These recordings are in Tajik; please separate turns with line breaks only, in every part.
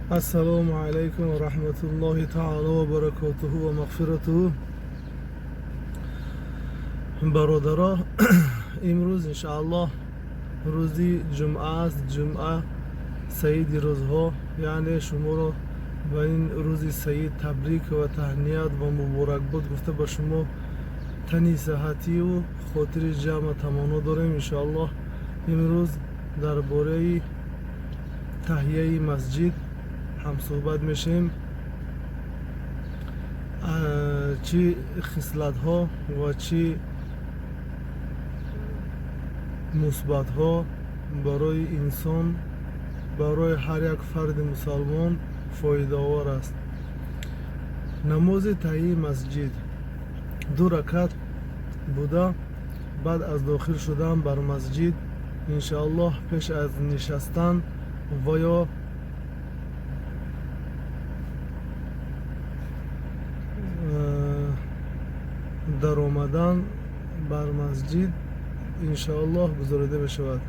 Ассалому алайкум ва раҳматуллоҳи таъоло ва баракотуҳу ва мағфиратуҳу. Бародаро, имрӯз иншааллоҳ рӯзи ҷумъа аст. Ҷумъа саиди рӯзҳо, яъне шуморо ба ин рӯзи саид табрик ва таҳният ва муборакбод гуфта, ба шумо тани саҳативу хотири ҷамъ таманно дорем. Иншааллоҳ имрӯз дар бораи таҳияи масҷид ҳамсӯҳбат мешавем. Чӣ хислатҳо ва чӣ мусбатҳо барои инсон, барои ҳар як фарди мусалмон фоидаовар аст. Намози таҳияи масҷид 2 ракат буда, баъд аз дохил шудан бар масҷид, иншааллоҳ, пеш аз нишастан ва ё даромадан бар масҷид, иншааллоҳ, гузаронида мешавад.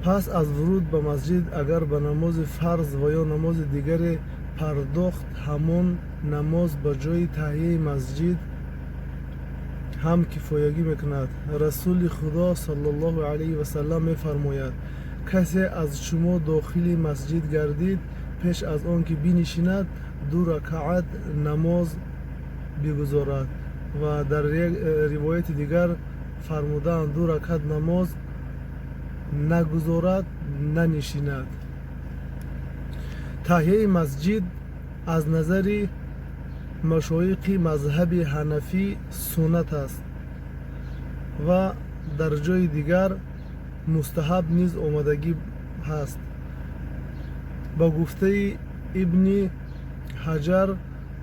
Пас аз вуруд ба масҷид, агар ба намози фарз ва ё намози дигаре пардохт, ҳамон намоз ба ҷои таҳияи масҷид ҳам кифоягӣ мекунад. Расули Худо саллаллоҳу алайҳи васаллам мефармояд: касе аз шумо дохили масҷид гардид, пеш аз он ки бинишинад, 2 ракаат намоз бигузорад. Ва дар ривояти дигар фармудаанд: 2 ракат намоз нагузорад, нанишинад. Таҳияи масҷид аз назари машоиқи мазҳаби ҳанафӣ суннат аст ва дар ҷои дигар мустаҳаб низ омадагӣ ҳаст. Ба гуфтаи Ибни Ҳаҷар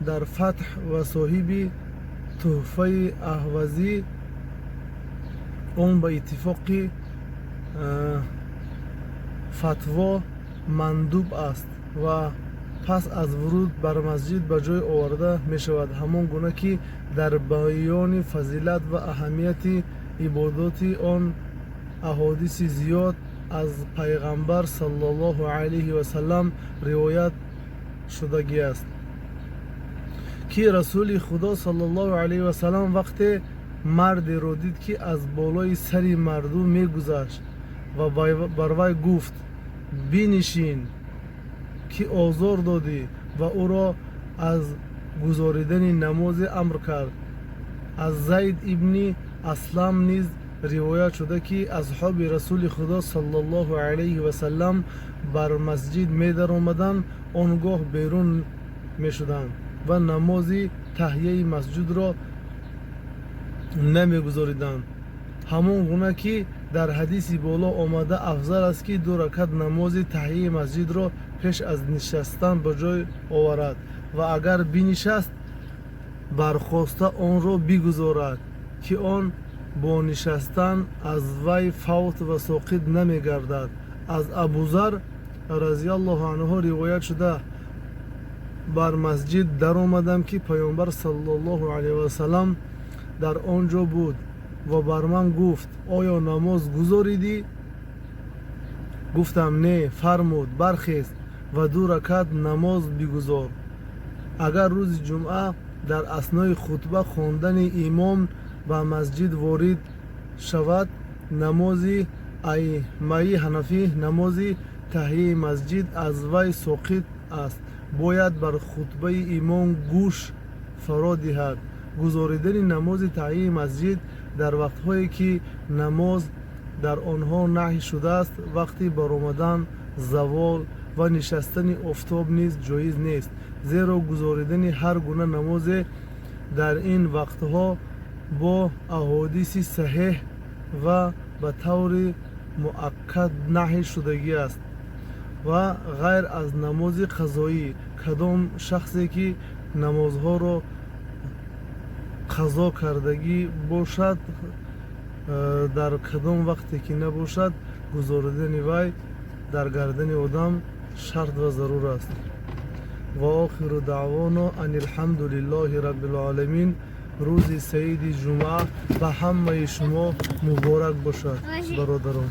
дар Фатҳ ва соҳиби Туҳфаи Аҳвазӣ, он ба иттифоқи фатво мандуб аст ва пас аз вуруд бар масҷид ба ҷой оварда мешавад, ҳамон гуна ки дар баёни фазилат ва аҳамияти ибодоти он аҳодиси зиёд аз пайғамбар саллаллоҳу алайҳи васаллам ривоят шудагӣ аст, ки Расули Худо саллаллоҳу алайҳи васаллам вақте мардеро дид, ки аз болои сари мардум мегузашт, ва бар вай гуфт: бинишин, ки озор додӣ, ва ӯро аз гузоридани намозе амр кард. Аз Зайд ибни Аслам низ ривоят шуда, ки асҳоби Расули Худо саллаллоҳу алайҳи васаллам бар масҷид медаромаданд, он гоҳ берун мешуданд ва намози таҳияи масҷидро намегузориданд. Ҳамон гуна ки дар ҳадиси боло омада, афзал аст, ки 2 ракат намози таҳияи масҷидро пеш аз нишастан ба ҷой оварад ва агар бинишаст, бархоста онро бигузорад, ки он бо нишастан аз вай фавт ва соқит намегардад. Аз Абузар разияллоҳу анҳу ривоят шуда: бар масҷид даромадам, ки Паёмбар саллаллоҳу алайҳи васаллам дар он ҷо буд ва бар ман гуфт: оё намоз гузоридӣ? Гуфтам: не. Фармуд: бархез ва 2 ракат намоз бигузор. Агар рӯзи ҷумъа дар аснои хутба хондани имом ба масҷид ворид шавад, намози аиммаи ҳанафӣ, намози таҳияи масҷид аз вай соқит аст, бояд бар хутбаи имом гӯш фаро диҳад. Гузоридани намози таҳияи масҷид дар вақтҳое ки намоз дар онҳо наҳй шудааст, вақти баромадан, завол ва нишастани офтоб низ ҷоиз нест, зеро гузоридани ҳар гуна намозе дар ин вақтҳо бо аҳодиси саҳеҳ ва ба таври муаккад наҳй шудагӣ аст ва ғайр аз намози қазоӣ. Кадом шахсе ки намозҳоро қазо кардагӣ бошад, дар кадом вақте ки набошад, гузоридани вай дар гардани одам шарт ва зарур аст. Ва охиру даъвоно ан алҳамду лиллоҳи раббил оламин. Рӯзи саиди ҷумъа ба ҳамаи шумо муборак бошад, бародарон.